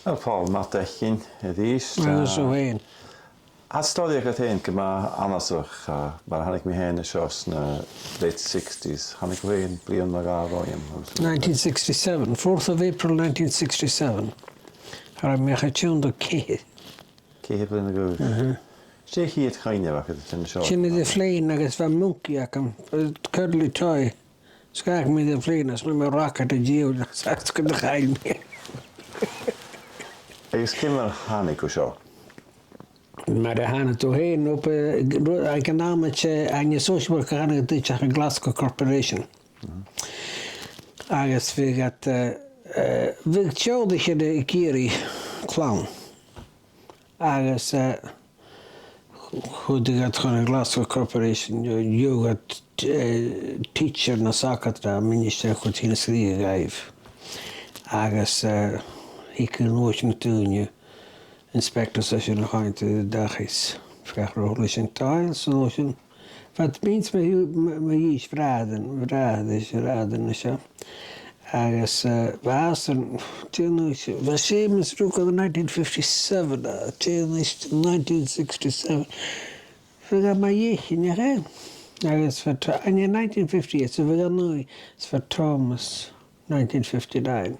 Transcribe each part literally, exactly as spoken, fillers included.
Uill, Pòl, math d' fhaicinn a-rithist. Agus thu fhèin. Tha stòiridh agad fhèin gu math annasach, eh, mar a thàinig mi fhèin an seo sna late sixties. Thàinig thu fhèin bliadhna no dhà ro dhomh. Nineteen sixty-seven, fourth of April nineteen sixty-seven. Cha robh mi ach a' tionndadh ceithir. Ceithir bliadhna a dh'aois. Aha. 'S e a' chiad choinneamh agad a' tighinn an seo. Sin e, a' phlèana agus bha monkey agam, eh, cuddly toy. Sgaoil mi dhan phlèana, 's chuir mi rocket a-steach, 's gun do chaill mi. Agus ciamar a thàinig thu seo? Mar a chanadh tu fhèin, no, b' e, aig an àm sin, an e social work a chanadh iad ris ach an Glasgow Corporation. Mhm. Agus bhiodh iad, eh, eh, bhiodh teaghlaichean ag iarraidh clann. Agus, eh, chuireadh iad chun an Glasgow Corporation, eh, gheibheadh iad, eh, teacher no sagart no ministear a chuireadh a' sgrìobhadh dhaibh. Agus, eh, thigeadh an uair sin na daoine, inspectors 's a sin a choimhead air an dachaigh, feuch an robh leis an tàil, 's an uair sin, bha iad a' bruidhinn mu, mu, mu dhithis, bhràithrean, bhràithrean, bhràithrean a seo. Agus, eh, bha às an, dè an aois, bha Seumas rugadh ann an nineteen fifty-seven, eh, dè an aois, nineteen sixty-seven. Bhiodh e mu dheich, nach e? Agus bha Tho-, an e nineteen fifty-eight, so bhiodh e naoi, is bha Thomas nineteen fifty-nine.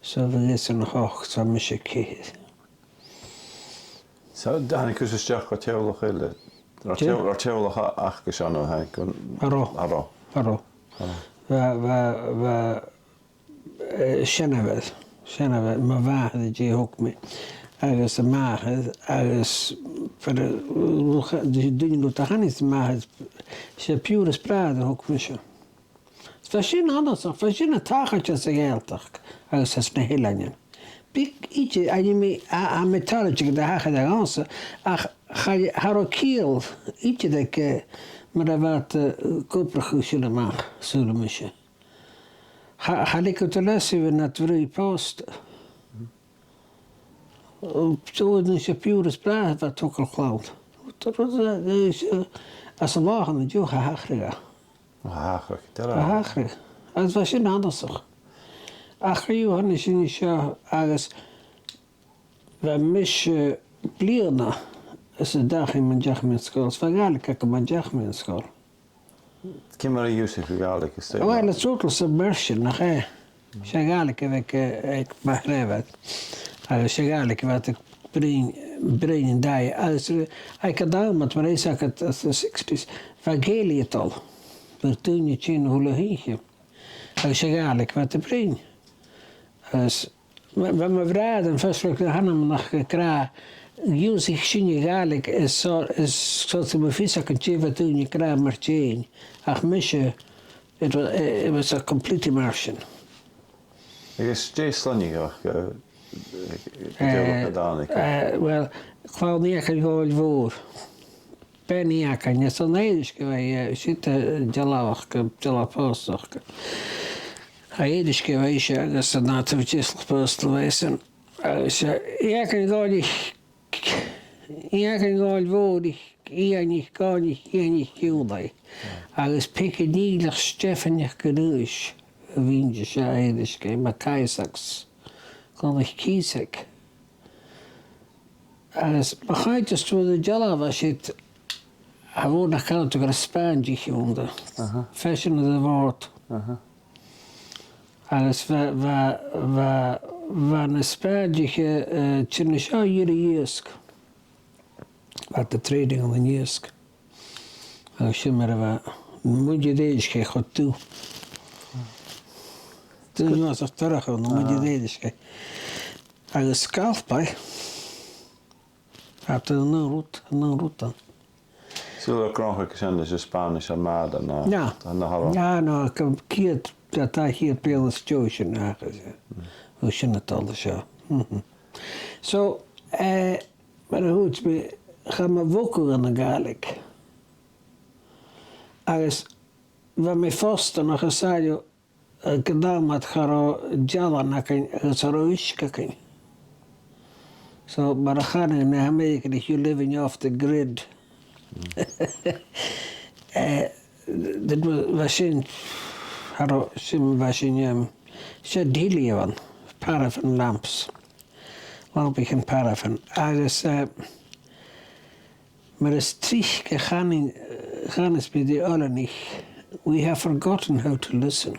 So bhiodh esan a h-ochd, so mise ceithir. So, thàinig thusa a-steach gu teaghlach eile? An robh teagh-, an robh teaghlach a-, aca an seo, no thàinig gun... Cha robh. Cha robh. Cha robh. Cha robh. Bha, bha, bha, eh, seanmhair, seanmhair, mo mhàthair, dè thog mi. Agus a màthair, agus far an, duine rud a chanadh a màthair, 's e piuthar is bràthair a thog mise. Bha sin annasach, bha sin a' tachairt anns a' Ghàidhealtachd agus anns na h-eileanan. Bhiodh idir, an e mi, a, a mythology gu dè thachair dhomhsa, ach cha, cha robh ciall idir aig, eh, mar a bha iad, eh, ag obrachadh sin a-mach, saoilidh mise. Cha, cha leigeadh tu leas a bhith nad bhruidhinn pòsta. Ò, so, an e sin piuthar is bràthair a bha a' togail chlann? Tha rud a, a, a, anns an là an-diugh, cha thachair e. Cha thachair, dearbh. Cha thachair. Agus bha sin annasach. Ach co-dhiù thàinig sinn an seo agus bha mise bliadhna anns an dachaigh mun deach mi an sgoil, is bha Gàidhlig agam mun deach mi an sgoil. Ciamar a dh'ionnsaich thu Gàidhlig, is e? Uill, it's total submersion, nach e? 'S e Gàidhlig a bh' aig, eh, aig mo thràighear. Agus 's e Gàidhlig a bha iad a' bruidhinn, bruidhinn an dòigh. Agus, eh, aig an àm ud, mar a bha fhios agad, anns na sixties, bha Gàidhlig a' dol. Bha daoine a' tighinn a h-uile h-oidhche. Agus 's e Gàidhlig a bha iad a' bruidhinn. Agus bha, bha mo bhràthair, am fear seo, gu h-ainmeil, ag ràdh, dh'ionnsaich sinne Gàidhlig is so, is so, 's e mo fhios agam dè bha daoine ag ràdh mar dheidhinn. Ach mise, it wa-, it was a complete immersion. Agus dè sloinneadh, eh, eh, eh, eh, uill, Clann Eachainn Dhòmhnaill Mhòir. Bean Eachainn, is ann à Èirisgeigh a bha i, eh, siud, eh, dealbhach, eh, dealbh pòsta. À Èirisgeigh a bha ise agus an àite a bha i, Deaslach Pòsta a bha i sin. Agus, eh, Eachainn Dhòmhnaill, Eachainn Dhòmhnaill Mhòir, Iain Iain, Iain Iain Ciùlain. Agus Peigi Nìleach Stefaineach Gnùis, a bh' innte seo à Èirisgeigh, MacIsaacs, Dhonnchaidh Cìosaig. Agus ma chuimhnicheas tu air an dealbh a bha siud, tha mi an dòchas gun robh spàintean annta. Aha. Feuch an robh. Aha. Agus bha, bha, bha, bha na spàintean, eh, tighinn an seo a dh'iarraidh iasg. Bha iad a' trading ann an iasg. Agus sin mar a bha muinntir Èirisgeigh cho dubh. Daoine uabhasach dorcha na muinntir Èirisgeigh. Agus sgalpaigh. Tha iad an aon rud, an aon rud ann. Saoil an gnothaicheadh iad sin leis an Spanish Armada, no? No. No, no, gu ciad, dà, dà cheud bliadhna às dèidh sin, ach, eh, bha sin a' dol an seo. Mhm. So, eh, mar a thuirt mi, chaidh mo bhogadh ann an Gàidhlig. Agus bha mi fortanach, is e, eh, gun dòigh, cha robh dealan againn agus cha robh uisge againn. So, mar a chanadh na h-Ameireaganaich, you're living off the grid. Eh, that was, bha sinn, cha robh, sin, bha sinn, em, 's e dìleab a bh' ann, paraffin lamps. Madainn mhath, a Pharaibh. Agus, eh, mar as trice a chanan, eh, chanas mi ri oileanaich, we have forgotten how to listen.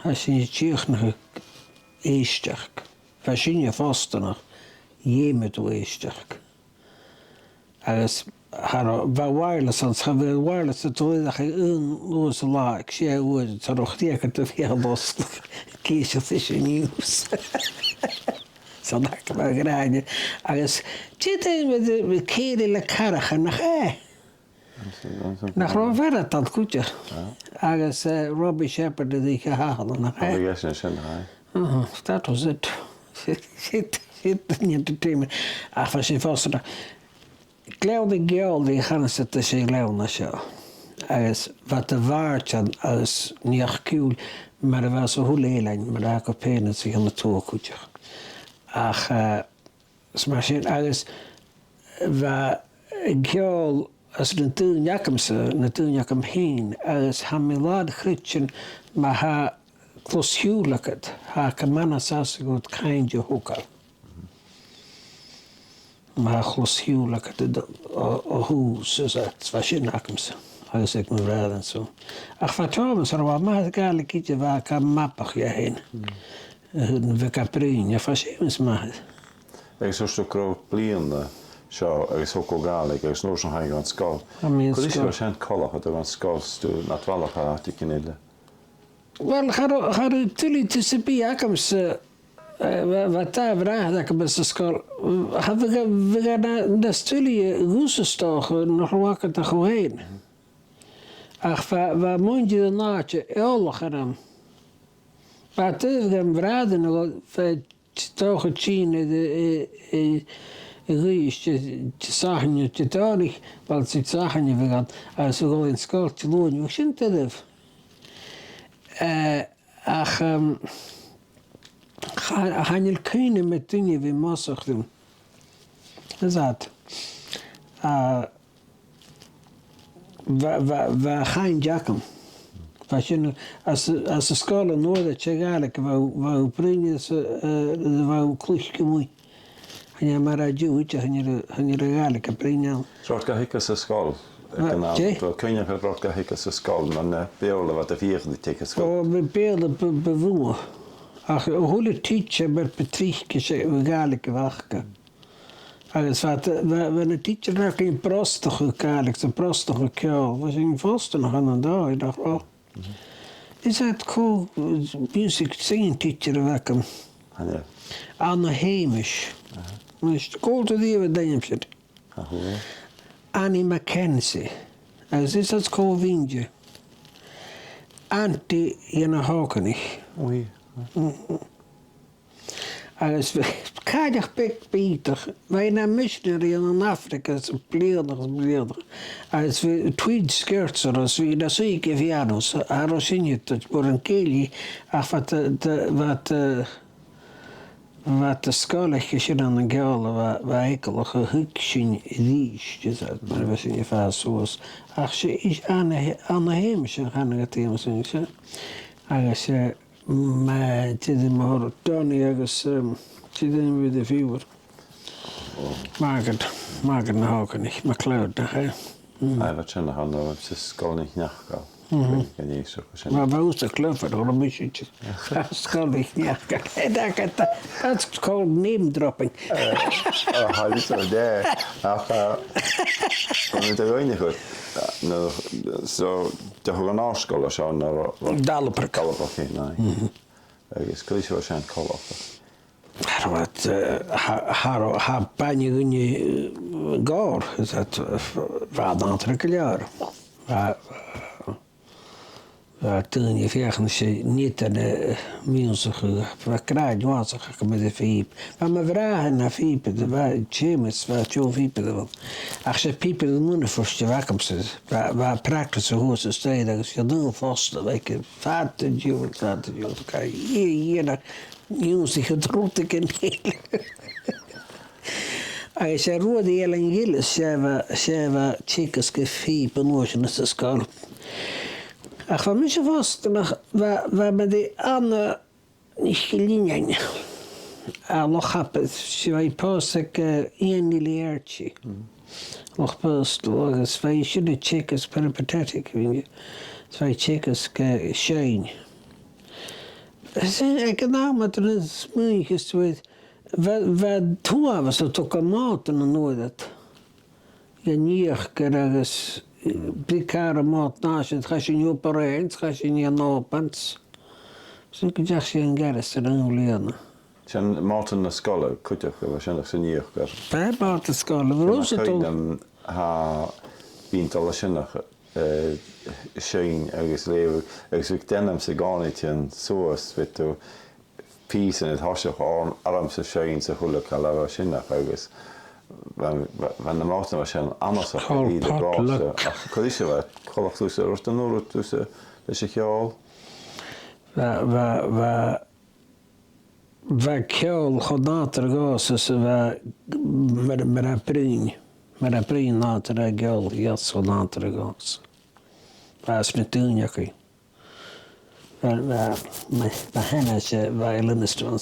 Tha sinn a' dìochuimhneachadh èisteachd. Bha sinne fostanaich, dh'fheumadh tu èisteachd. Agus cha robh, bha wireless ann, cha bhiodh wireless a' dol ach aon uair san latha, aig sia uairean, cha robh cridhe agad a bhith a' losgadh, cìseal is an news. San ach mar ghràinne. Agus, dè an t-aon rud a bha cèilidh le carachan, nach e? Nach robh fear a' dol cuideachd. Agus, eh, Robbie Shepherd a dh'fheuch a h-uile, nach e? Aha, that was it. Siud, siud an entertainment. Ach bha sin fosgailte. Gleann nan Geòidh a chanas iad ris an gleann a tha seo. Agus bha iad a' bhàrdachadh agus neach-ciùil mar a bha sa h-uile eilean, mar a tha gu pèin sa cheann a tuath cuideachd. Ach, eh, is mar sin, agus bha an ceòl anns na daoine agamsa, na daoine agam fhìn, agus tha mi làn-chreidsinn ma tha clos-ciùil agad, tha e gu math nas fhasa dhut cainnt a thogail. Ma tha clos-ciùil agad o, o thùs, is e, bha sin agamsa, agus aig mo bhràithrean, so. Ach bha Tòmas, air a bha math Gàidhlig idir, bha e gu math mabach dheth fhèin. A thuirt, bha e ga bruidhinn, ach bha Seumas math. Agus thuirt thu gun robh bliadhna seo agus thog thu Gàidhlig agus an uair sin chaidh thu dhan sgoil. Tha mi an sgoil. Cò ris a bha sin coltach, a' dol dhan sgoil, 's tu nad bhalach à àiteigin eile? Uill, cha robh, cha robh tuilleadh tusa bìdh agamsa, eh, bha, bha dà bhràthair agam anns an sgoil. Cha bhiodh, bhiodh e na, nas tuilleadh dhutsa 's dòcha, nach robh agad ach thu fhèin. Ach bha, bha muinntir an àite eòlach orm. Bha daoine, bha mo bhràthair, bha, Dòcha, tighinn air, eh, eh, eh, a dh'Uibhist, eh, Disathairne, Didòmhnaich, uill, 's e Disathairne a bhiodh ann, agus a' dol dhan sgoil Diluain, bhiodh sin doirbh. Eh, ach, ehm, cha, chan eil cuimhne agam air duine a bhith mosach rium. Is that, ah, bha, bha, bha cainnt agam. Bha sin, anns, anns an sgoil an uair a tha Gàidhlig, bha, bha thu a' bruidhinn anns, eh, bha thu a' cluich gu math. Chan e mar a tha an-diugh, chan eil, chan eil Gàidhlig a' bruidhinn ann. An robh thu ga thuigsinn san sgoil? Bha, dè? An robh cuimhne agad an robh thu ga thuigsinn san sgoil, no na Beurla a bha thu a' feuchainn ri tuigsinn san sgoil? Ò, bha Beurla bu, bu mhotha. Ach a h-uile teacher mar bu trice 's e Gàidhlig a bh' aca. Agus bha, bha, bha na teachers againn a' brosnachadh Gàidhlig, 's a' brosnachadh ceòl. Bha sin fosgailte ann an dòigh, nach robh? Is that cò, music singing teacher a bh' agam? Chan eil. Anna Sheumais. Aha. Is cò thu a bha an t-ainm sin? Aha. Annie Mackenzie. Agus is that cò bh' innte? Auntie Dhonnchadh Òganaich. Ò, aidh. Mhm. Agus bha, càileach beag bìodach, bha i na missionary ann an Afraga 's a' bhliadhnaichean, 's a' bhliadhnaichean. Agus bha tweed skirts oirre, is bha i na suidhe aig a' phiàno, 's cha robh sinne a' toirt mòran cèilidh, ach bha, bha, bha, bha an sgoil aice sin ann an ceòl, bha, bha eagalach a thuigsinn a-rithist, is mar a bha sinne a' fàs suas. Ach 's e, is Anna, Anna Sheumais a chanadh iad rium-sa, sin. Agus, eh, Ma, dè an t-ainm a th' oirre, Donnie agus, um, dè an t-ainm a bh' air a' phiuthar? Ò. Margaret, Margaret Òganaich, MacLeod, nach e? Mm. Aidh, bha sin a th' ann, no, sa sgoil NicNeacail. Mhm. Gun, gun e seo, sin. Ma, bha thusa clever, cha robh mise idir. Sgoil NicNeacail. Eh, dè, dè, that's called name dropping. Eh, ò, tha, so, dè. Ach, eh, bha mi a' dol a dh'fhaighneachd, no, so, Dè, thug an àrd-sgoil seo, no, no Dalabrog. Dalabrog, aidh, aidh. Mhm. Agus cò ris a bha sin coltach? Tha, eh, tha, tha, tha bainne dhuinne, eh, gòrr, is that, eh, bha an nàdar gu leòr. Bha, bha daoine a' feuchainn ris an t-seòrsa, eh, mìorbhaileach, bha gràin uabhasach agam air a' phìob. Bha mo bhràthair na phìobaire, bha Seumas, bha e deagh phìobaire. Ach 's e pìobaire mun a' phuist a bh' agamsa. Bha, bha practice a' chùis a-staigh agus bha an aon phosta, bha e aige fad an t-siubhail, fad an t-siubhail. Ga dhèanamh, dhèanamh, dhèanamh, 's e a' chùis a' rud aige an eile. Agus 's e Ruairidh Ailean Ghillies, 's e bha, 's e bha teagasg a' phìob an uair sin anns an sgoil. Ach bha mise fostaineach, bha, bha mi ri Anna NicIllFhinnein. à Loch Abair, 's e bha i pòsta aig, eh, Iain Nìll Eartaidh. Loch Baghasdail, agus bha i sin a' teagasg peripatetic, bha i, 's bha i a' teagasg, eh, seinn. Is e, aig an àm ud, nuair a smaoinicheas tu air, bha, bha tu a' faighinn a' togail mòdan an uair ud. Dhen fhiaclair agus, eh, briogais a' mhòid-sa, chaidh sinn a dh'obair ann, chaidh sinn dhan Òban. 'S ann gun deach sinn an gearradh san aon bhliadhna. 'S e mòdan na sgoile cuideachd a bha sin, san fhiaclair. Bha mòdan sgoile, bha. Ròs a' dol. Tha, bhithinn a' dol a sin, eh, seinn agus leughadh, agus bhiodh dèanamh sa gcòmhnaidh suas, bhiodh tu pìosan a' tòiseachadh orm, ormsa a' seinn 's a h-uile càil a bha sin, agus bha, bha, bha na mòdan mar sin annasach. Còrr a bha iad a' potluck. Ach cò ris a bha, coltach riutsa, an robh rud ann riutsa leis a' cheòl? Bha, bha, bha, bha ceòl cho nàdarra dhòmhsa 's a bha mar, mar a bha bruidhinn, mar a bha bruidhinn nàdarra, ceòl, yes, cho nàdarra dhòmhsa. Bha sna daoine againn. Bha, bha, mo, mo sheanair, 's e violinist a bh' ann,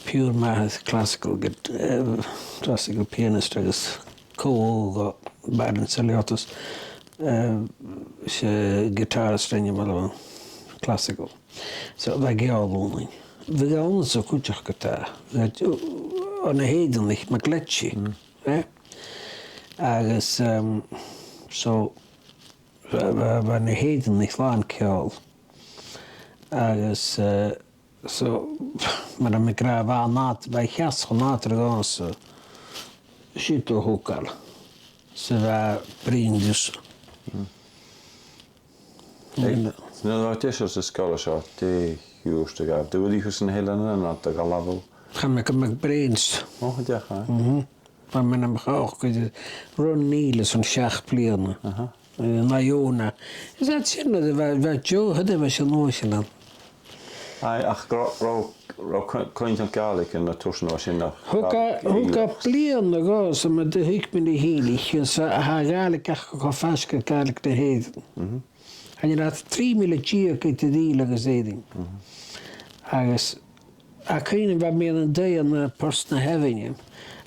pure math, classical, gui-, eh, classical pianist agus co-ogha dha Baron Seliotis, eh, 's e guitarist ainmeil a bh' ann, classical. So, bha e gu math annasach. Bha e annasach cuideachd, ge-tà. Bha e, o, na h-Èireannaich, MacLeòid, eh? Agus, ehm, so, bha, bha, bha na h-Èireannaich làn ceòl. Agus, eh, so, mar a bha mi ag ràdh, bha e nàd-, bha e a' cheasnachadh nàdarra dhòmhsa siud a thogail, 's a bha bruidhinn riutsa. Aig, nuair a bha thu deiseil san sgoil seo, dè chuala thu, dè bha thu a' dèanamh san eilean, an robh thu a' gabhail? Chaidh mi gu MacBrayne's. Ò, dè chaidh? Mhm. Bha mi nam chòcaire ron Ìle airson seachd bliadhna. Aha. Eh, na Iona. Is e sin, bha, bha deagh, bha sin an uair sin ann. Aidh, ach ro-, ro-, robh co-, coinneal Gàidhlig ann an turas sin, nach? Thug e, thug e bliadhna dhòmhsa, mar a thuig mi na h-Ìlich, is tha Gàidhlig aca cho faisg air Gàidhlig na h-Èireann. Mhm. Chan eil ach trì mìle deug eadar Ìle agus Èirinn. Mhm. Agus, tha cuimhne agam, bha mi ann an taigh ann am Port na h-Abhainne,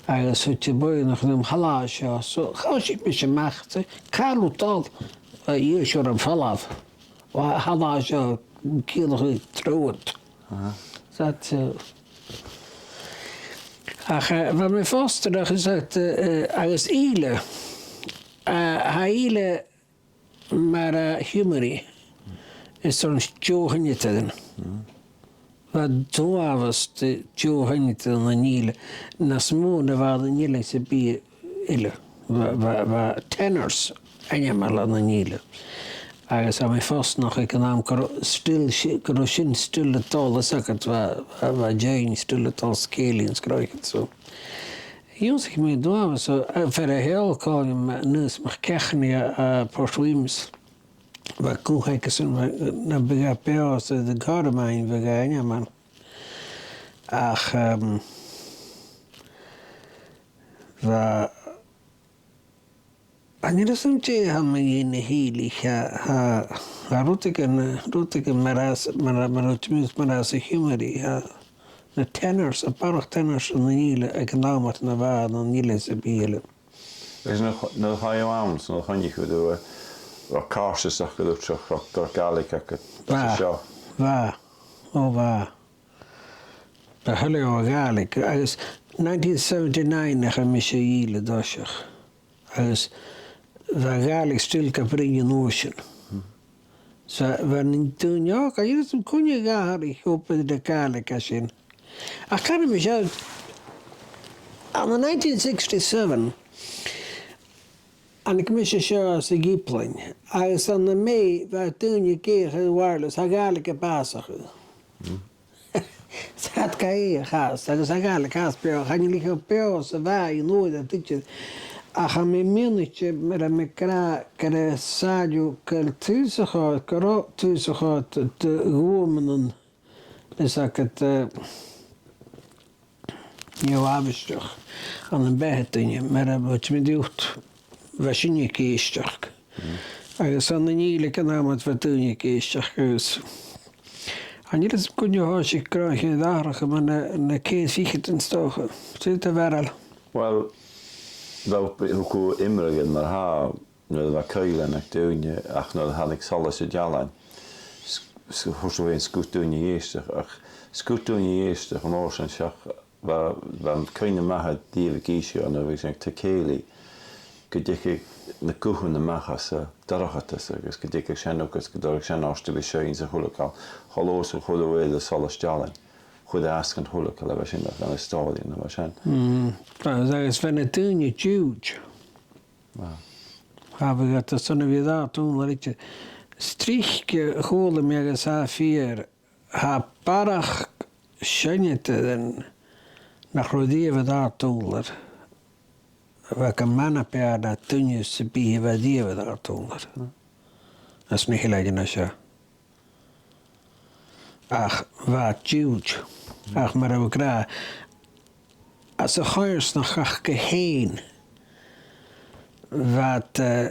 agus thuirt am boireannach rium, "Thalla seo." So, thòisich mise a-mach, "Càit a bheil thu a' dol?" "Tha i seo air am falbh." Bha, thalla seo, ciallachadh trobhad. Aha. That, eh, ach, eh, bha mi fostaireach, is that, eh, eh, agus Ìle, eh, tha Ìle mar, eh, Humory, is ann deagh sheinneadair. Mm. Bha dà uabhas de dheagh sheinneadairean ann an Ìle, nas motha na bha ann an Eilean sam bith eile. Bha, bha, bha tenors ainmeil ann an Ìle. Agus tha mi a' fosgladh aig an àm gun robh still si-, gun robh sin still a' dol, is aca, bha, bha, bha Jane still a' dol, Scaly an sgròichead, so. Dh'ionnsaich mi dà uabhas, so, eh, fear a sheòl còmhla rium, Aonghas MacEachairne à, à Port Williams. Bha guth aige-san, bha, nam biodh e beò 's a bha e a' cur a-mhàin, bhiodh e ainmeil. Ach, ehm, bha, chan eil fhios agam dè tha mi a' dèanamh a dh'Ìle, tha, tha, tha rudeigin, rudeigin mar as, mar, mar a thuirt mi, mar as a' Humory, tha na tenors, a' bharrachd tenors ann an Ìle aig an àm ud na bha ann an Eilean sam bith eile. Agus nuair a, nuair a chaidh thu ann, nuair a choinnich thu, eh, robh càirdeas aca riut, robh, robh Gàidhlig aca, bha, seo? Bha. Ò, bha. Bha a h-uile Gàidhlig. Agus nineteen seventy-nine a chaidh mise a dh'Ìle an toiseach. Agus bha Gàidhlig still ga bruidhinn an uair sin. So, bha na daoine òga, chan eil fhios agam cuine a dh'atharraich obair na Gàidhlig an sin. Ach canaidh mi seo, ann an nineteen sixty-seven, thàinig mise seo às a' Ghiblean, agus ann am May, bha daoine ag èigheachd air wireless, tha Gàidhlig a' bàsachadh. Mm. 'S iad ga èigheachd, agus tha Gàidhlig fhathast beò, chan eil i cho beò 's a bha i an uair ud idir. Ach tha mi mionaichte, mar a tha mi ag ràdh, gun robh sàillibh, gu robh tuathal, gu robh tuathal de, de dh'uamannan, is agad, eh, neo-àbhaisteach ann am beatha duine, mar a bha mi ag ràdh, bha sinne ag èisteachd. Mm. Agus ann an Ìle aig an àm ud bha daoine ag èisteachd, agus An uair sin gun do thòisich gràdh an atharrachadh mu na, na cèin ficheadan 's dòcha. Dè do bheachd? Well, bha, thug thu iomradh air mar-thà, nuair a bha cuibhlean aig daoine, ach nuair a thàinig solas an dealain, s-, s-, thuirt thu fhèin sguir daoine èisteachd, ach sguir daoine èisteachd an uair sin seach, bha, bha cuimhne math air Dave ag innse, nuair a bha sinn aig taigh-cèilidh, gun tigeadh na guthan a-mach às an dorchadas agus gun tigeadh sin agus gun toireadh sin ort a bhith a' seinn 's a h-uile càil. Cho luath 's a chuir thu air an solas dealain, chuir e às dhan a h-uile càil a bha sin, dhan an stòiridh a bha sin. Mm. Agus, agus bha na daoine diùid. Ah. Cha bhiodh iad airson a bhith a' dol a-null air idir. 'S tric a chuala mi agus tha e fìor, tha barrachd seinneadairean nach robh riamh a' dol a-null air, a bha gu math na b' fheàrr na duine sam bith a bha riamh a' dol a-null air. Anns na h-eileanan seo. Ach bha iad diùid, ach mar a bha mi ag ràdh, anns a' choimhearsnachd aca fhèin, bha iad, eh,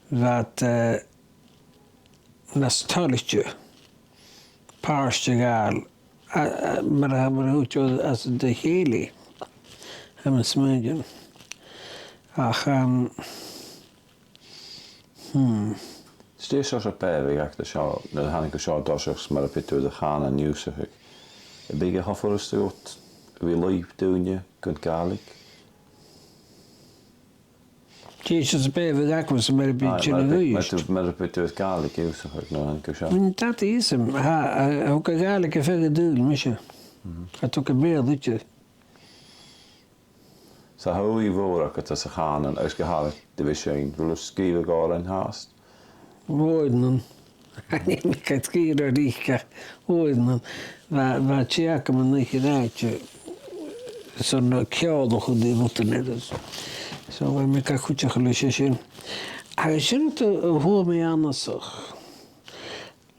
bha iad, eh, nas toilichte pàirt a ghabhail, a, a, mar a, mar a thuirt thu às an taigh-cèilidh, tha mi a' smaoineachadh. Ach, um, hmm. 'S dè seòrsa beatha a bh' aca an seo, nuair a thàinig thu an seo an toiseach 's mar a bha thu air a' chànan ionnsachadh? Am biodh e cho furasta dhut a bhith a' lùib daoine gun Gàidhlig? Dè seòrsa beatha a bh' aca 's mar a bha iad a' dèanamh a' ghuidhe? Mar a bha thu air Gàidhlig ionnsachadh nuair a thàinig thu an seo? Bha mi an dad fhios agam, tha, eh, thug e Gàidhlig air feadh an t-saoghail mise. Mhm. Cha tug e beò idir. 'S a h-uile mòr agad sa chànan, agus gu h-àraid do bhith sinn, a bheil thu a' sgrìobhadh òrain fhathast? Uaireannan. Chan eil mi ga sgrìobhadh ro thric ach uaireannan. Bha, bha tè agam an oidhche an-àirde, son ceòl a chur ri rudan eile. So bha mi ga chuideachadh leis a sin. Agus sin a fhuair mi annasach.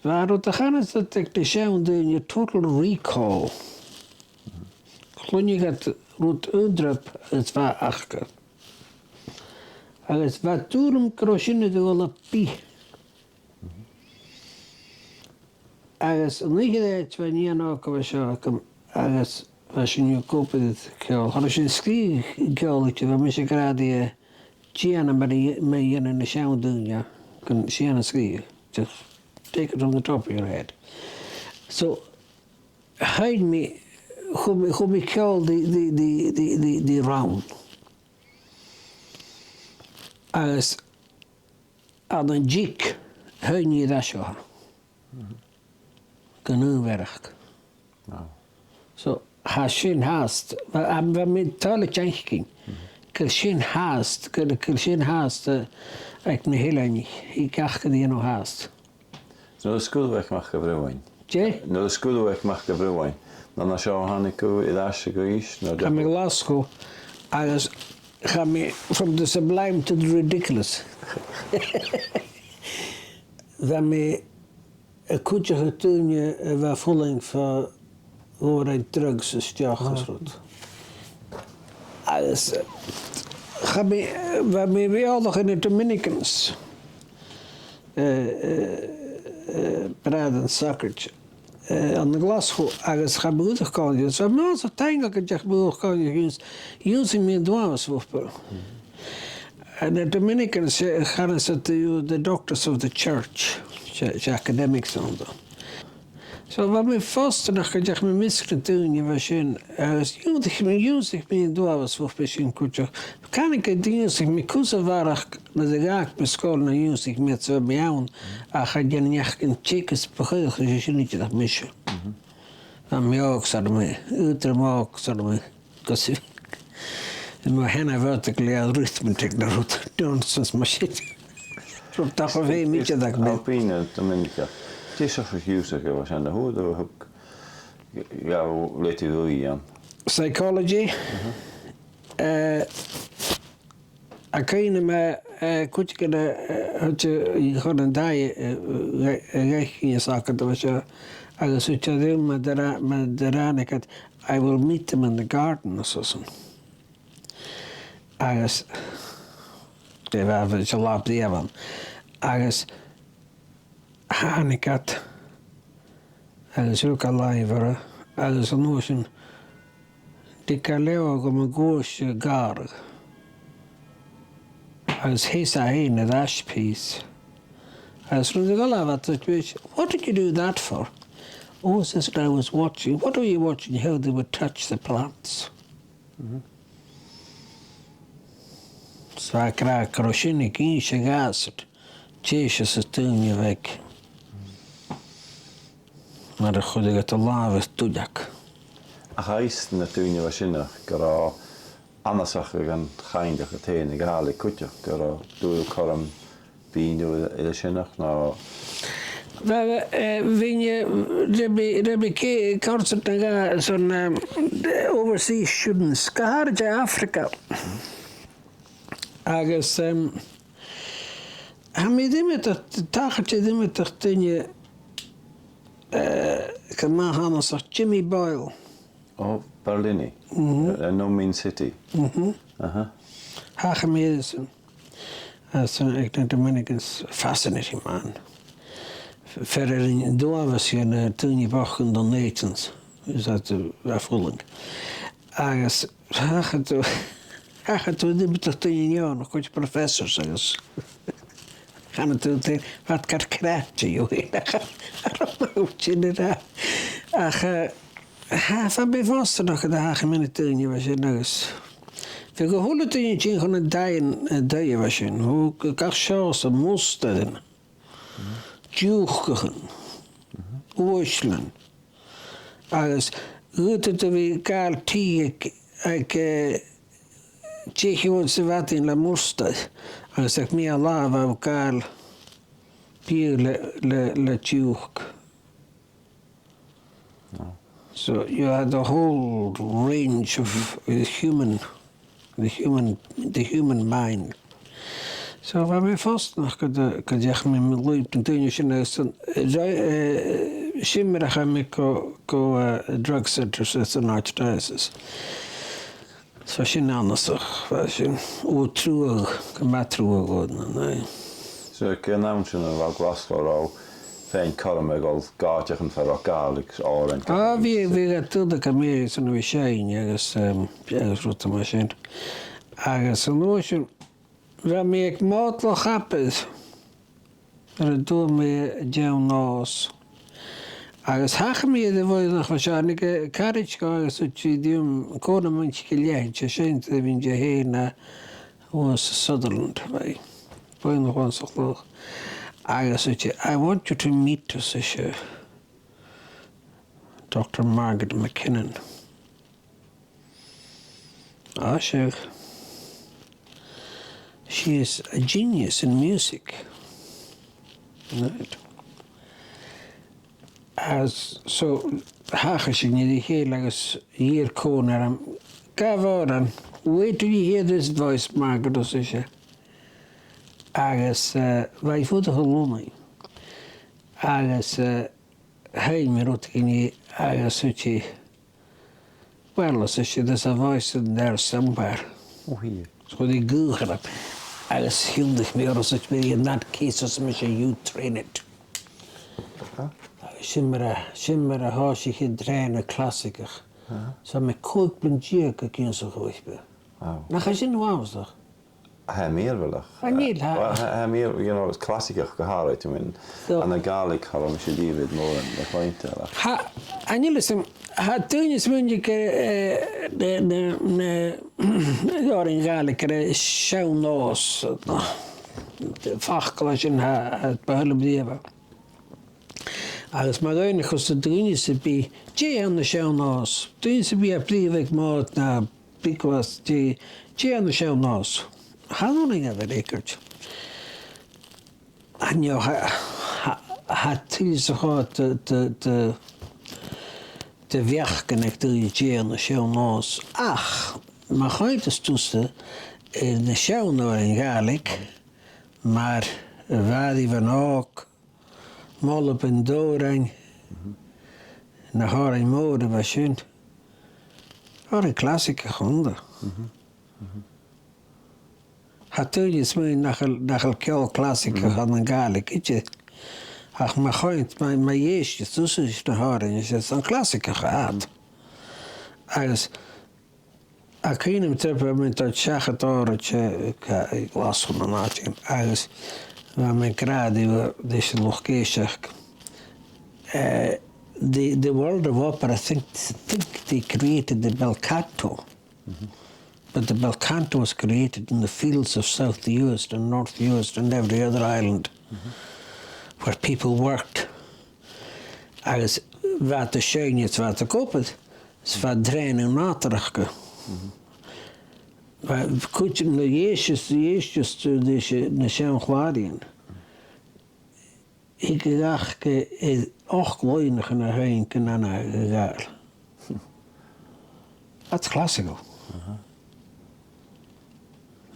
Bha rud a chanas iad aig na seann daoine total recall. Chluinneadh iad rud aon drop agus bha aca. Agus bha dùil agam gun robh sin air a dhol à bith. Agus an oidhche an-àirde bha nighean òg a bha seo agam agus bha sinn ag obair air ceòl. Cha robh sinn a' sgrìobhadh ceòl idir, bha mise ag ràdh rithe, dèanamh mar a, mar a dhèanadh na seann daoine, gun sìon a sgrìobhadh. Just take it from the top of your head. So, sheinn mi, chuir mi, chuir mi ceòl ri, ri, ri rann. Agus ann an diog, sheinn mi air ais orthu. Gun aon mhearachd. Wow. So, tha sin fhathast, bha, bha mi toilichte fhaicinn, gu bheil sin fhathast, gu bheil, gu bheil sin fhathast, eh, aig na h-eileanaich, thig aca a dhèanamh fhathast. Nuair a sguir thu aig Mac a' Bhriuthainn. Dè? Nuair a sguir thu aig Mac a' Bhriuthainn. An ann an seo a thàinig thu air ais a-rithist, no? Chaidh mi a Ghlaschu, agus chaidh mi from the sublime to the ridiculous. Bha mi a' cuideachadh daoine a bha a' fulang fo dh'òrain drugs a-steach is rud. Agus, eh, chaidh mi, eh, bha mi eòlach air na Dominicans, eh, eh, eh, Bràigh an t-Sagairt, eh, ann an Glaschu, agus chaidh mi cuideachd còmhla riutha. So, bha mi uabhasach taingeil gun deach mi cuideachd còmhla riutha, dh'ionnsaich mi an t-uabhas bhuapa. And the Dominicans, eh, chanas iad, the, the doctors of the church, 's e, 's e academics a th' annta. So bha mi fortanach gun deach mi am measg nan daoine a bha sin, agus dh'ionnsaich mi, dh'ionnsaich mi an t-uabhas bhuapa sin cuideachd. Canaidh gun do dh'ionnsaich mi cus a bharrachd na do dh'fhàg mi an sgoil na dh'ionnsaich mi iad 's a bha mi ann, ach cha dèan neach an teagasg bu chaomh leis a sin idir ach mise. Bha mi òg 's ann a-muigh, aotrom òg 's ann a-muigh. Gus, mo sheanmhair a' gleidheadh arithmetic no rud nonsense mar sin. Rud nach robh feumaidh idir agam. Is Albina Dominica, dè seòrsa ionnsachadh a bha sin a fhuair thu a thug, a leithid a bh' ann? Psychology. Eh, a' cuimhneachadh, eh, cuideigin, eh, thuirt e, eh, chun an taigh, eh, eh, eh, eh, eh, agus thuirt e rium, ma do rà-, ma do ràinig iad, "I will meet them in the garden," no something. Agus, dè bha, bha e latha brèagha ann. Agus thàinig iad Agus rug e làimh oirre, agus an uair sin, thug e leotha gu mo ghuairnse gàrradh. Agus sheas e fhèin air ais pìos. Agus rinn e gu làimh, "What did you do that for?" "Oh," says, "I was watching." "What were you watching?" "How they would touch the plants." So ag ràdh gun robh sin ag innse dhàsan dè seòrsa daoine a bh' aige. Mar a chuireadh iad an làmh air duilleag. Ach tha fhios aig na daoine a bha sin gun robh annasach aig an Chàirdeas a' toirt na Gàidhlig cuideachd, gun robh dùil cothrom bhith an-diugh air a sineach, no? Bha, eh, bha, eh, Rebbe, Rebbe K-, Carson na ga-, son, um, overseas students, gu h-àraid à Africa. Agus, um, tha mi ag iomradh, tachairt ri iomadach duine, eh, gu math annasach, Jimmy Boyle. Ò Bherlin. Mhm. Eh, no Mean City. Mhm. Aha. Thachair mi air sin. As, eh, aig na Dominicans, fascinating man. F-, fear air an dualchas dha na daoine bochda, Nathan's, is that, eh, a' fulang. Agus thachair tu, thachair tu ri iomadach duine an-diugh, a' chuid professors agus Chan eil thu, tha iad car creidsinn, ach, ach, sin e. Ach, eh, tha, bha mi fostaineach gun do thachair mi ri daoine a bha sin agus bha a h-uile duine a' tighinn chun an dàin, eh, dòigh a bha sin. Thug gach seòrsa mustairean, diùcachan, uaislean. Agus dh'fhaodadh tu bhith a' gabhail tì aig, aig, eh, deich uairean sa mhadainn le mustair, agus aig meadhan-latha bha thu a' gabhail biadh le, le, le diùc. Wow. So you had the whole range of the human, the human, the human mind. So bha mi fostaineach gun do, gun deach mi mu lùib nan daoine sin agus an, eh, eh, sin mar a chaidh mi gu, gu, eh, drug centre sa, san archdiocese. So sin annasach, bha sin, ò, truagh, gu math truagh dhomh, an e. So aig an àm sin a bha Glaschu, an robh thu a' faighinn cothrom a dhol gu àiteachan far an robh Gàidhlig, òrain? Ah, bha, bha, gu dearbh, gu mì-fhortanach, bha seinn agus, em, agus rudan mar sin. Agus an uair sin, bha mi aig Mòd Loch Abair nuair a dh'fhuair mi an t-seann nòs. Agus thachair mi air a' bhòidheach a bha seo, thàinig, eh, caraid gu agus thuirt i rium, cò na mhuinntir gu leth, thuirt i, seinn, a bhith an-dè fhèin, eh, Uas Sutherland, bha i, bòidheach anns a' chloich. Agus thuirt i, "I want you to meet," thuirt i, "Doctor Margaret MacKinnon." Ah, sure. She is a genius in music. Right. Agus so, thachair sinn ri chèile agus dh'iarr Còmhnard orm, gabh òran, "Wait till you hear this voice, Margaret," ars ise. Agus, eh, bha i a' fuireach a Lunnainn. Agus, eh, sheinn mi rudeigin dhi agus thuirt i, "Well," ars ise, "there's a voice in there somewhere." Ò, chuir i. So chuir i gaoth orm. Agus thionndaidh mi oirre, thuirt mi, "In that case," ars mise, "you train it." Aha. Agus sin mar a, sin mar a thòisich an trèanadh clasaigeach. Aha. So tha mi còig bliadhna deug ag ionnsachadh oidhirp. Wow. Nach eil sin uabhasach? Tha e mìorbhaileach. Chan eil, tha. Well, tha, tha e mìor-, you know, is clasaigeach gu h-àraid, I mean, so, ann an Gàidhlig, tha mise dìreach mòran le cluinntinn, ach tha, chan eil fhios agam, tha daoine a' smaoineachadh gur e, eh, na, na, na, òrain Ghàidhlig gur e seann nòs, facal a tha sin, tha, tha, bu thoil leam riamh. Agus ma dh'fhaighnich thusa duine sam bith, dè th' ann an seann nòs, duine sam bith a bhrìgh aig Mòd no Big Boss, dè, dè th' ann an seann nòs, chan urrainn a bhith ag ràdh. An-diugh, tha, tha, tha tuilleadh 's a' chòir de, de, de, de bheachdan aig daoine dè th' ann an seann nòs. Ach, ma choimheadas tusa air na seann òrain Ghàidhlig, mar Mhàiri Bhàn Òg, Moladh Beinn Dòrain, na h-òrain mòra a bha sin. Òrain clasaigeach annta. Tha daoine a' smaoineachadh nach eil, nach eil ceòl clasaigeach ann an Gàidhlig idir. Ach ma choimheadas, ma, ma dh'èisteas tu ris na h-òrain, 's e sin clasaigeach a th' ann. Agus tha cuimhne agam turas a bha mi a' dol seachad òraid, eh, Glaschu no an àite sin, agus bha mi ag ràdh ris an luchd-èisteachd, eh, the, the world of opera, I think, think they created the bel canto. But the bel canto was created in the fields of South Uist and North Uist and every other island where people worked. Agus bha iad a' seinn is bha iad ag obair, is bha an trèanadh nàdarrach aca. Bha cuid nan dithis, dithis, dithis, na seann chlàraidhean. Thig a-mach gu, eh, ochd loidhnichean a sheinn gun an a' ghàir. That's classical.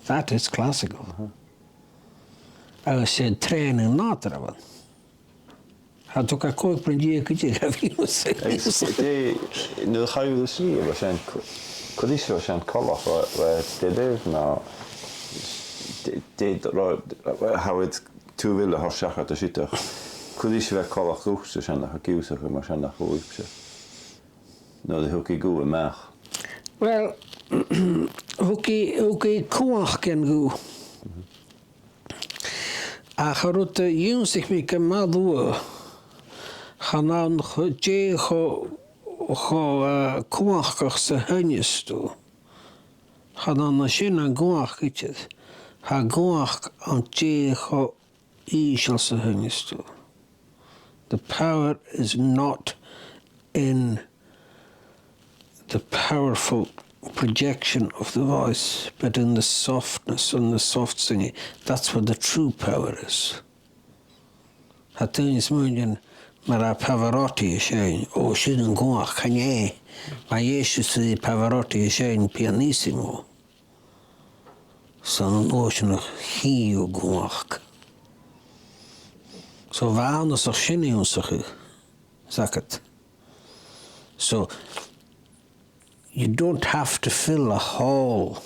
That is classical. Agus 's e trèanadh nàdarra a bh' ann. Tha thu ag ràdh còig bliadhna deug gu deich a bhith. Agus dè, nuair a chaidh thu a-staigh, bha sin, cò ris a bha sin coltach, bha, bha dè dè, no, dè, dè, ro-, tha thu air tòrr a thoirt seachad an siud, cò ris a bha e coltach dhutsa sin, ach ag ionnsachadh mar sin a chuala sibh? No, a thug e guth a-mach? Well, thug e, thug e cumhachd dhan ghuth. Ach an rud a dh'ionnsaich mi gu math luath, chan ann cho, dè cho, cho, eh, cumhachdach 's a sheinneas tu. Chan ann an sin an cumhachd idir. Tha an cumhachd ann dè cho ìosal 's a sheinneas tu. The power is not in the powerful projection of the voice, but in the softness and the soft singing. That's where the true power is. Tha daoine a' smaoineachadh mar a tha Pavarotti a' seinn, o, sin an cumhachd, chan e. Ma dh'èisteas tu ri Pavarotti a' seinn pianissimo, 's ann an uair sin a chì thu an cumhachd. So bha e annasach sin ionnsachadh, 's aithne dhut. So, you don't have to fill a hall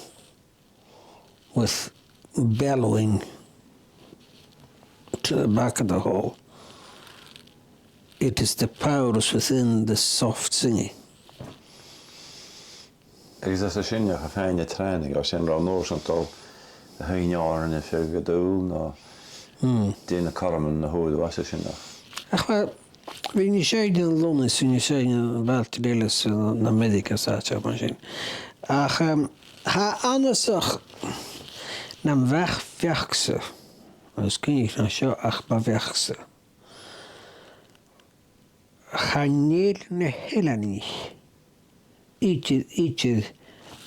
with bellowing to the back of the hall. It is the power is within the soft singing. Agus às a sin, a' faighinn an trèanadh, às an robh an uair sin a' dol a sheinn òrain air feadh an t-saoghail, no dè na cothroman a fhuair thu às a sin? Ach, well, bha mi a' seinn ann an Lunnainn, 's bha mi a' seinn ann am bailtean eile 's ann an Ameireagaidh 's àiteachan mar sin. Ach, em, tha e annasach nam bheachd-, bheachd-sa, agus cuimhnich, chan e seo ach mo bheachd-sa. Chan eil na h-eileanaich idir, idir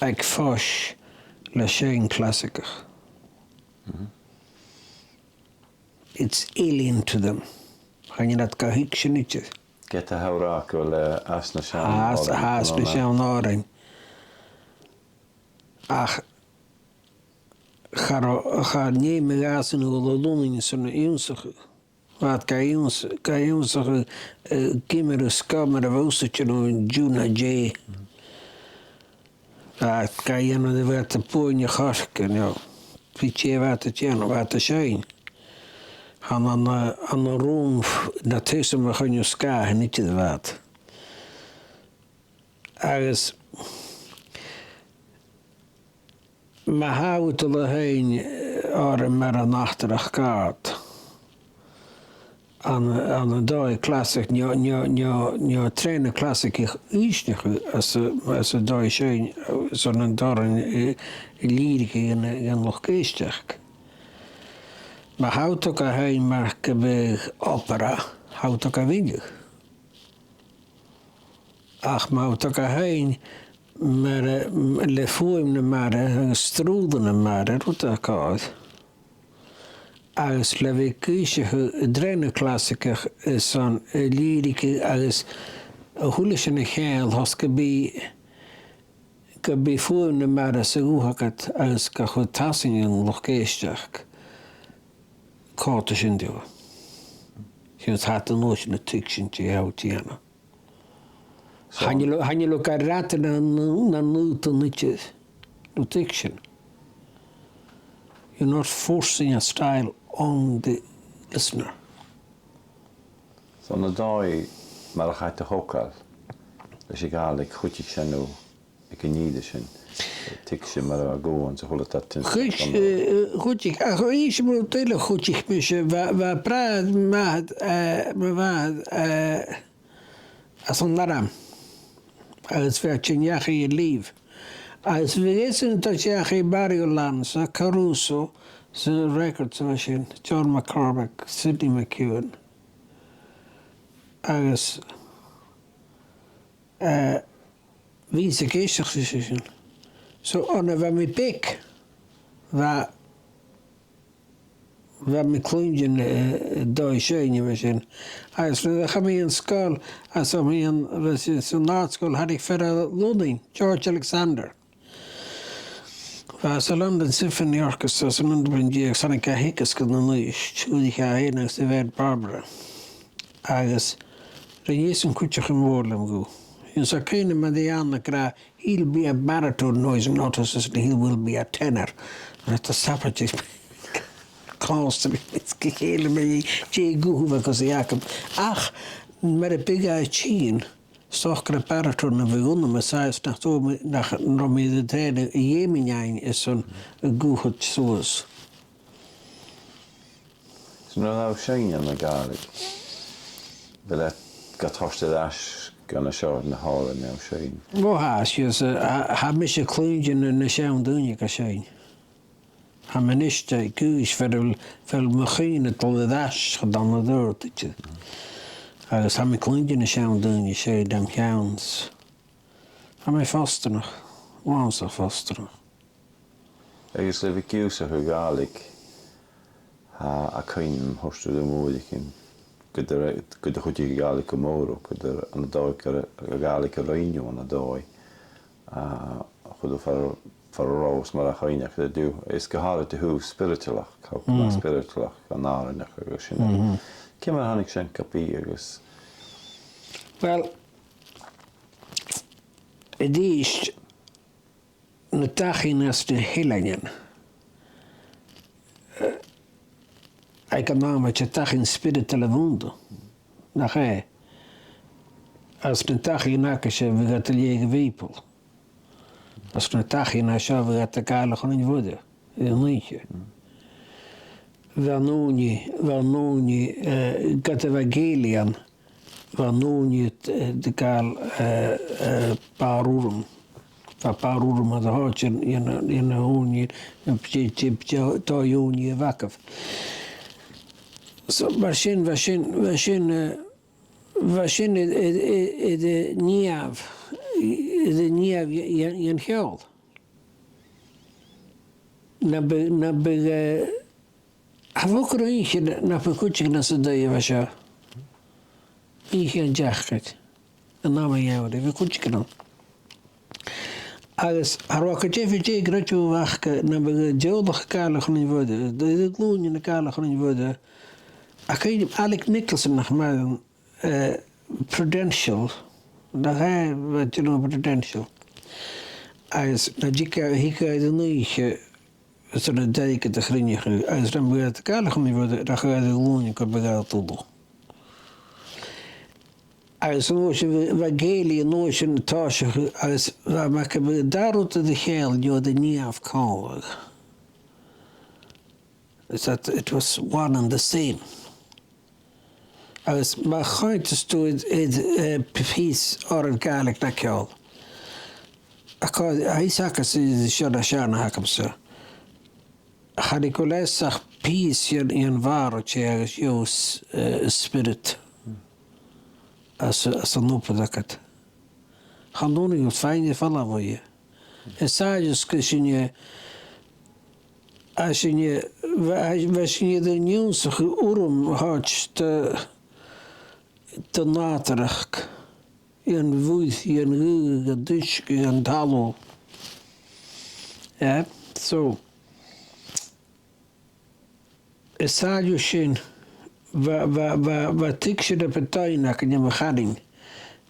aig fois le seinn clasaigeach. It's alien to them. Chan eil iad ga thuigsinn idir. Ged a tha thu ag ràdh gu bheil e anns na seann... Anns, anns na seann òrain. Ach cha robh, cha, nì mi dheth-san a dhol a Lunnainn 's an ionnsachadh. Bha iad ga ionns-, ga ionnsachadh, eh, ciamar a sgamair a bha thusa a' dèanamh an-diugh no dè. Bha iad ga dhèanamh, bha iad a' buain a' choirce, you know. Bha iad, bha iad a' dèanamh, bha iad a' seinn. Chan ann an, ann an rùm f-, na taigh-sa mu choinneamh sgàthan idir a bha iad. Agus ma tha thu a' dol a sheinn, eh, òran mar an Ataireachd Ard, ann, ann an dòigh clasaigeach, no, no, no, no trèanadh clasaigeach a dh'fhìsneachadh às a, às an dòigh sin, eh, son an t-òran, eh, lìrigeach dhan, dhan luchd-èisteachd. Ma tha thu a' dol ga sheinn mar gum biodh opera, tha thu a' dol ga mhilleadh. Ach ma tha thu a' dol ga sheinn mar, eh, le fuaim na mara agus srùdadh na mara, rud a tha còir, agus le bhith ag innse an trèanadh clasaigeach is an, eh, lìrigeach agus a h-uile sìon a cheangal, 's gum bi, gum bi fuaim na mara sa ghuth agad agus ga chur tarsainn dhan luchd-èisteachd, cò tha sin a' dèanamh? Sin, tha iad an uair sin a' tuigsinn dè tha thu a' dèanamh. So chan eil, chan eil thu ga ràdh na, na, na nòtan idir. No tuigsinn. You're not forcing a style on the listener. Ann an dòigh mar a chaidh a thogail leis a' Ghàidhlig, chuidich sin thu aig an ìre sin, tuigse mar a bha guth anns a h-uile dad tin. Chuid, eh, chuidich, ach o, innsidh mi rud eile, chuidich mise, bha, bha bràthair, mo mhàthair, eh, mo mhàthair, eh, às an arm. Agus bha i a' tighinn dhachaigh a' leave. Agus bha esan a' dol dhachaigh, Mario Lanza, Caruso, sa record a bha sin, John McCormack, Sidney McEwan. Agus, eh, bha mise ag èisteachd ris an sin. So, on a bha mi beag, bha, bha mi a' cluinntinn, eh, dòigh seinn a bha sin. Agus nuair a chaidh mi dhan sgoil, agus bha mi an, bha mi san àrd-sgoil, thàinig fear à Lunnainn, George Alexander. Bha e sa London Symphony Orchestra san aon bliadhna deug, 's thàinig e a theagasg dhan Uibhist, chuidich e fhèin agus a mhàthair Barbara. Agus rinn esan cuideachadh mòr leam dhubh. Is tha cuimhne agam air a' bhean ag ràdh, "He'll be a baritone, no, he's not, he will be a tenor." Agus tha sabaid clòsta ri, is gu chèile mi dè guth a bha cus a dh'fheuchainn. Ach, mar a bhiodh e a' tighinn, 's dòcha gur e baritone a bhiodh annam, is às nach do, nach robh mi air an trèanadh a dh'fheumainn fhaighinn airson a' ghuth a thoirt suas. So nuair a bha thu a' seinn anns a' Ghàidhlig, a bheil e ga toirt air ais gu na seòrsa na h-òrain a bha thu a' seinn? Ò, tha, 's e, tha, tha mise a' cluinntinn na, na seann daoine ga seinn. Tha mi a-nis a' cur ris far a bheil, far a bheil mo chuimhne a' dol air ais chun an dòigh a tha. Agus tha mi a' cluinntinn na seann daoine a' seinn dom cheann. Tha mi fortanach, uabhasach fortanach. Agus le bhith ag ionnsachadh Gàidhlig, tha cuimhne agam, thuirt thu rium uaireigin, gun do, gun do chuidich a' Ghàidhlig gu mòr, gun do, ann an dòigh gur e a' Ghàidhlig a rinn thu ann an dòigh, a chuir thu far, far an robh thu, 's mar a chuimhnich thu, is gu h-àraid a thaobh spiritualachd, tha thu gu math spiritualach, an àrainneachd agus sin. Ciamar a thàinig sin gu bith agus... Well, a-rithist, na dachaighean anns na h-eileanan, eh, aig an àm ud, dachaighean spiritual a bh' annta, nach e? Anns na dachaighean agaibhse, bhiodh iad a' leughadh a' Bhìobaill. Anns na dachaighean an seo, bhiodh iad a' gabhail a' Choinnich Mhoire air an oidhche. Bha an ùine, bha an ùine, eh, ged a bha Gàidheil ann, bha an ùine, eh, a' gabhail, eh, eh, bàrr urraim. Bha bàrr urraim air a thoirt dhen, dhen, dhen ùine, dhen, dhen, dhen dòigh ùine a bh' agaibh. So, mar sin, bha sin, bha sin, eh, bha sin air, air, air, air an nèamh, air an nèamh dhen, dhen, dhen cheòl. Nam biodh, nam biodh, eh, tha mi a' creidsinn nach biodh cuideigin anns an taigh a bha seo. Oidhche an t-seachdain, an àm a dh'fheumadh, bha cuideigin ann. Agus cha robh e gu diofar dè an creideamh a bh' aca, nam biodh an teaghlach a' gabhail a' Choinnich Mhoire, an glùinean a' gabhail a' Choinnich Mhoire. Ach cuimhne agam Alec Nicholson, nach math, eh, Prudential, nach e, eh, do you know, Prudential. Agus nan tigeadh, thigeadh e air an oidhche, eh, 's ann an taigh gu do chruinneachadh, agus nam biodh iad a' gabhail a' Choinnich Mhoire, rachadh e air a' ghlùinean gu robh e a' dol. Agus an uair sin bha, bha Gàidheil an uair sin a' tòiseachadh, agus bha mi a' creidsinn gu robh an dà rud air a chèile, no an nèamh còmhla. Is that it was one and the same. Agus ma chunntas tu air, air, eh, p-, pìos òrain Ghàidhlig no ceòl, a' còrr, a' fhios agad-sa, seo na seann agamsa. Chan eil gu leòr 's ach pìos dhen, dhen bhàrd, eh, agus dhen s-, eh, spirit anns, anns an obair agad. Chan urrainn dhut faighinn air falbh bhuaithe. Is àbhaist gu sinne, a sinne, bha, bha sinne air an ionnsachadh urram a thoirt do, do nàdarrachd, dhen bhuidhe, dhen ghaoth, dhen t-uisge, dhen talamh. Eh? So, is àbhaist sin, bha, bha, bha, bha tuigse na bu doimhne againn, nam chanainn,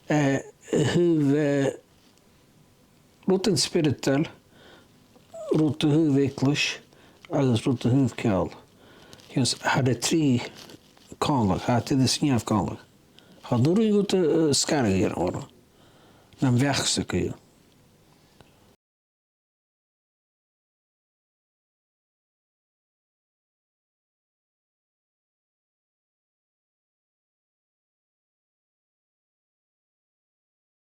eh, a thaobh, eh, rudan spioradail, rud a thaobh eaglais, agus rud a thaobh ceòl. Agus tha na trì còmhla, tha iad air an snìomh còmhla. Cha b' urrainn dhut, eh, sgaradh a dhèanamh orra. Nam bheachd-sa co-dhiù.